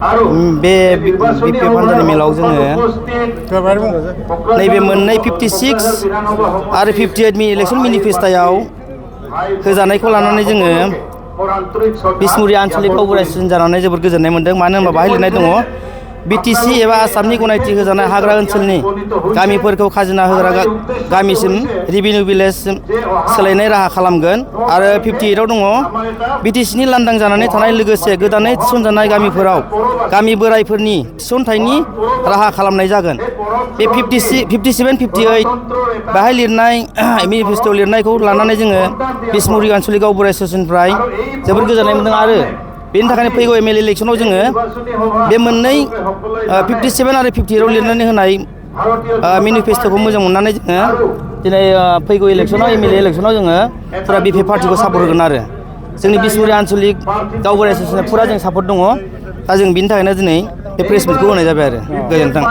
बे बिपिएफ हान्जानि मेलाव जोङो नैबे मोननै 56 आरो 58 इलेक्सन मेनिफेस्ट'आव होजानायखौ लानानै जोङो बिसमुरि आन्चलिक गावबुरा एसोसियेसन जानानै जोबोद गोजोननाय मोन्दों। मानो होनबा बाहाय लिरनाय दङ बिटिसि एबा आसामनि गनायथि होजानाय हाग्रा ओनसोलनि गामिफोरखौ खाजोना होग्रा गामिसिम रेभिनिउ भिलेजसिम सोलायनाय राहा खालामगोन। आरो 58आव दङ बिटिसिनि लांदां जानानै थानाय लोगोसे गोदानै थिसनजानाय गामिफोराव गामि बोराइफोरनि थिसनथायनि राहा खालामनाय जागोन। बे 57, 58 बाहाय लिरनाय मेनिफेस्ट'आव लिरनायखौ लानानै जोङो बिसमुरि आन्चलिक गावबुरा एसोसियेसननिफ्राय जोबोद गोजोननाय मोन्दों। आरो बेनि थाखायनो फैगौ एमएलए इलेक्सनाव जोङो बे मोननै 57 आरो 58आव लिरनानै होनाय मेनिफेस्ट'खौ मोजां मोननानै जोङो दिनै फैगौ इलेक्सनाव एमएलए इलेक्सनाव जोङो फुरा बिपिएफ पार्टिखौ सापर्ट होगोन। आरो जोंनि बिसमुरि आन्चलिक गावबुरा एसोसियेसना फुरा जों सापर्ट दङ। दा जों बिनि थाखायनो दिनै बे प्रेस मिटखौ होनाय जाबाय। आरो गोजोन्थों।